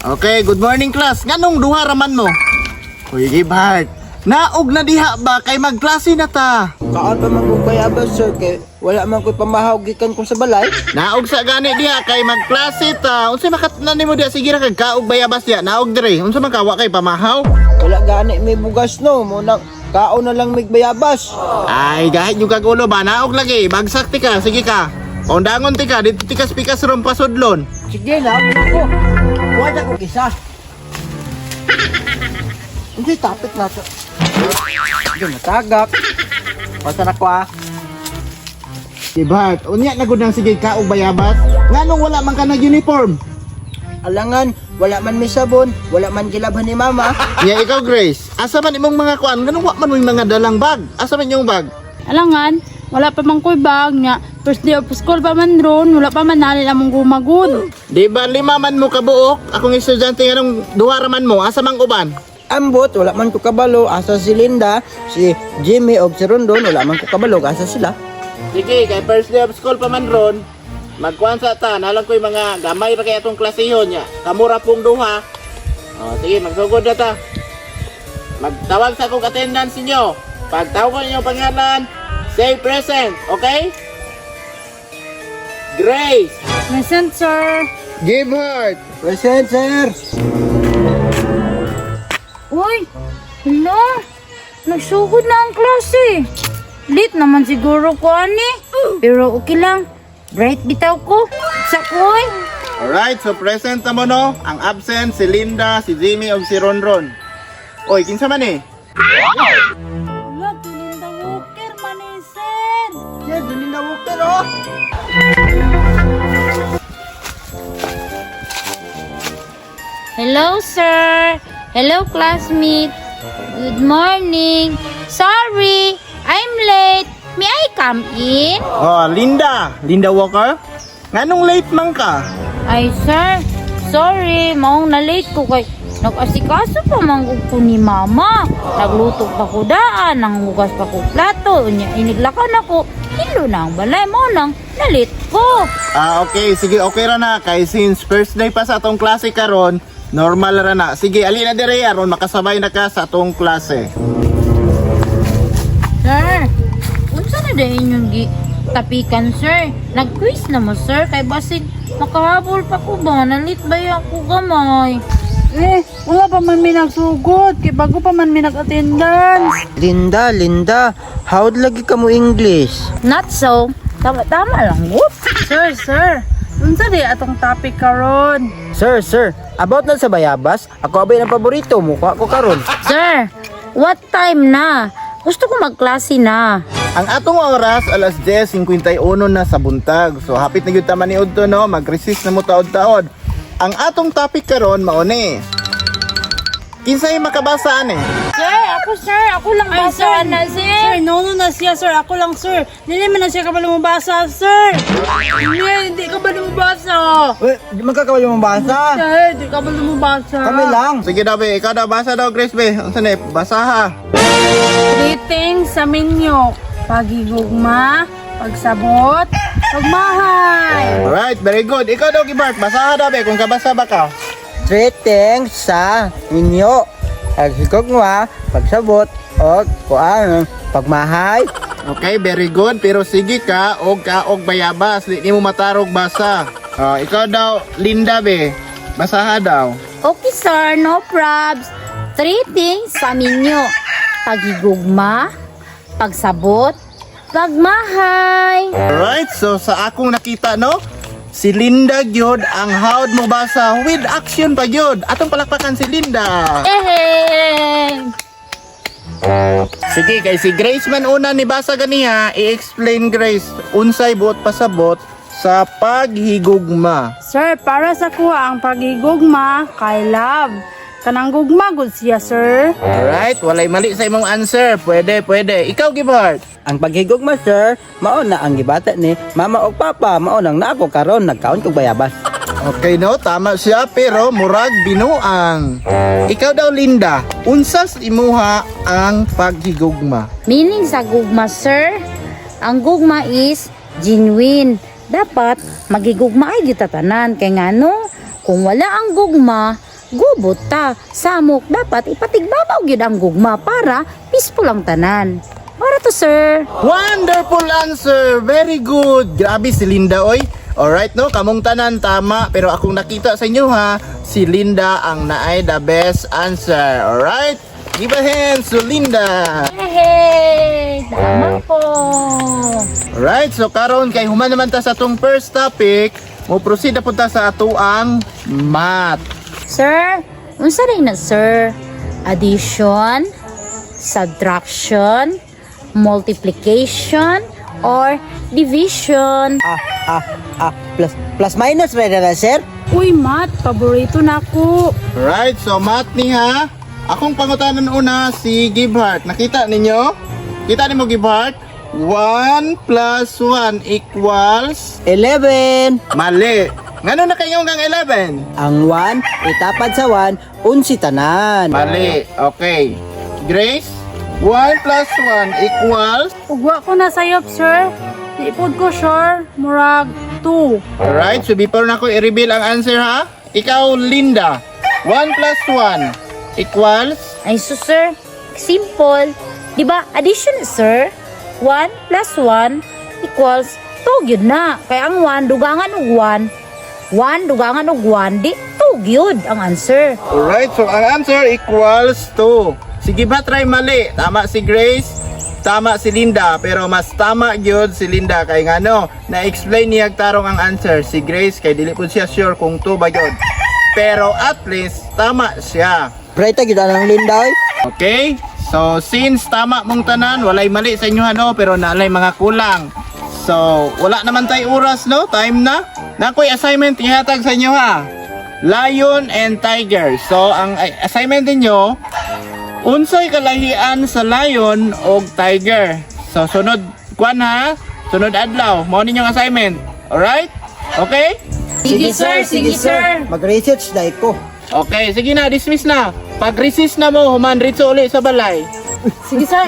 Okay, good morning, class. Nganong duha raman mo? Uy, Gibhart. Naog na diha ba kay magklase na ta? Kaon pa man kong bayabas, sir, kay wala man ko'y pamahaw gikan ko sa balay. Naog sa gani diha kay magklase ta. Unsa makatnan nimo diha, sige ra kag kaog bayabas diha. Naog dire. Unsa man kawa kay pamahaw? Wala gani may bugas no, mo nang kaon na lang mig bayabas. Ay, gahit yung kagulo ba? Naog lagi. Bagsak ti ka. Sige ka. Paundangon ti ka. Dito ti ka spikas room pasudlon. Sige, naog na ko. Wala ko kisa. Hindi topic na to. Hindi matagak. Basta na ko ah. Gibhart, unya na gud nang sige kaog bayabas. Nganong wala man ka nag-uniform? Alangan, wala man may sabon, wala man gilabhan ni mama. Ya ikaw, Grace, asa man imong mga kuan? Nganong wa man mo yung mga dalang bag? Asa man yung bag? Alangan, wala pa man ko'y bag nga. First day of school pa man ron, wala pa man nalil among gumagod. Di ba lima man mo kabuok? Akong estudyante, nganong duha ra man mo, asa mang uban? Ambot, wala man ko kabalo, asa si Linda, si Jimmy og si Rondon, wala man ko kabalo, asa sila. Sige, kay first day of school pa man ron, magkuan sa ta, nalang ko yung mga gamay ra kay atong klasehon niya. Kamura pong duha. O, sige, magsugod na ta. Magtawag sa akong attendance ninyo. Pagtawag ko ninyong pangalan, say present, okay? Grace. Present, sir. Give heart. Present, sir. Uy, hala, nagsugod na ang klase. Late naman siguro ko, ani. Pero okay lang, bright bitaw ko. Sa ko, oy. Alright, so present na mo no. Ang absent si Linda, si Jimmy ug si Ronron. Oy, kinsa man eh? Hala, Linda Walker, man eh, sir. Sir, si Linda Walker, oh. Hello, sir. Hello, classmate. Good morning. Sorry, I'm late. May I come in? Oh, Linda. Linda Walker? Nganong late man ka? Ay, sir. Sorry, maong na-late ko kay nag-asikaso pa manggug ko ni mama. Nagluto pa ko daan, nanghugas pa ko plato, unya iniglakan ako. Hilo na ang balay mo nang na-late ko. Ah, okay. Sige, okay ra na. Kay since first day pa sa atong klase karon, normal ra na. Sige, ali na dire aron makasabay na ka sa atong klase. Sir, unsa na dayon yung gi tapikan, sir? Nag-quiz na mo, sir, kay basin makahabol pa ko ba? Nalit ba yung ako gamay? Eh, wala pa man may nagsugod. Kay bago pa man may nag-attendance. Linda, Linda, how'd lagi ka mo English? Not so. Tama-tama lang, whoop. Sir, sir, unsa di atong topic karon? Sir, sir, about na sa bayabas, ako abay ang paborito, mukha ko karon. Sir, what time na? Gusto ko magklase na. Ang atong oras alas 10:51 na sa buntag. So hapit na gyud ta maniud to no, mag-resist na mo taod-taod. Ang atong topic karon mao ni. Kinsay makabasa ani? Sir, ako sir, ako lang basa na, sir. Sir, no, no na siya, sir. Ako lang, sir. Dili man na siya kabalo mobasa, sir. Hindi, hindi ka ba lumabasa? Eh, di man ka kabalo mabasa. Sir, di ka ba lumabasa? Kami lang. Sige daw be, ikaw daw basa daw, Grace be. Unsa ni? Basa ha. Greetings sa minyo. Pagigugma, pagsabot, pagmahay. Alright, very good. Ikaw daw, Gibart, basa ha daw be kung kabasa ba ka. Three things sa inyo. Paghigugma, pagsabot, og kuan, pagmahay. Okay, very good. Pero sige ka og kaog bayabas, di nimo matarog basa. Ah, ikaw daw, Linda be. Basaha daw. Okay, sir, no probs. Three things sa minyo. Pagigugma, pagsabot, pagmahay. Alright, so sa akong nakita no, si Linda gyud ang howd mo basa with action pa gyud. Atong palakpakan si Linda. Eh! Sige, kay si Grace man una ni basa ganiha, i-explain, Grace unsay buot pasabot sa paghigugma. Sir, para sa kuha ang pagigugma kay love. Kanang gugma gud siya, sir. Alright, walay mali sa imong answer. Pwede, pwede. Ikaw, Gibart. Ang paghigugma, sir, mao na ang gibata ni mama og papa, mao nang naako karon nagkaon kog bayabas. Okay no, tama siya pero murag binuang. Ikaw daw, Linda, unsas imuha ang paghigugma? Meaning sa gugma, sir, ang gugma is genuine. Dapat magigugma ay gitatanan. Kay ngano, kung wala ang gugma, Gubot ta, samok dapat ipatigbabaw gyud ang gugma para peaceful ang tanan. Para to, sir. Wonderful answer! Very good! Grabe si Linda, oy. Alright, no? Kamong tanan, tama. Pero akong nakita sa inyo, ha, si Linda ang naay the best answer. Alright? Give a hand to Linda! Hey, tama po. Alright, so karon kay human naman ta sa atong first topic, mo proceed na punta sa atoang math. Sir, unsa rin na, sir? Addition, subtraction, multiplication, or division? Ah, ah, ah, plus, plus minus right na, sir? Uy, math, paborito na ako. Alright, so math ni ha. Akong pangutanan una si Gibhart. Nakita ninyo? Kita nimo, Gibhart? 1 plus 1 equals 11. Mali. Ngano na kayo kang 11? Ang 1, itapad sa 1, 11 tanan. Mali. Okay. Grace, 1 plus 1 equals Ugwa ko na sayop, sir. Di pod ko sure, murag 2. Alright, so before na ko i-reveal ang answer ha. Ikaw, Linda. 1 plus 1 equals Ay, so sir, simple. Di ba, addition, sir? 1 plus 1 equals 2 gyud na. Kaya ang 1, dugangan og 1. 1, dugangan og 1, di 2 gyud ang answer. Alright, so ang answer equals 2. Sige ba, try mali. Tama si Grace, tama si Linda, pero mas tama gyud si Linda kay ngano, na-explain niya tarong ang answer. Si Grace kay dili pud siya sure kung 2 ba gyud. Pero at least tama siya. Bright gyud ang Linda, oy. Okay? So since tama mong tanan, walay mali sa inyo ano, pero naalay mga kulang. So, wala naman tay oras no, time na. Nakoy assignment ihatag sa inyo ha. Lion and Tiger. So, ang assignment ninyo, unsay kalahian sa lion og tiger. So, sunod kwan ha, sunod adlaw, mao ninyong assignment. Alright? Okay? Sige, sir, sige, sir. Mag-research dahil ko. Okay, sige na, dismiss na. Pag resist na mo, human ritso uli sa balay. Sige, sir.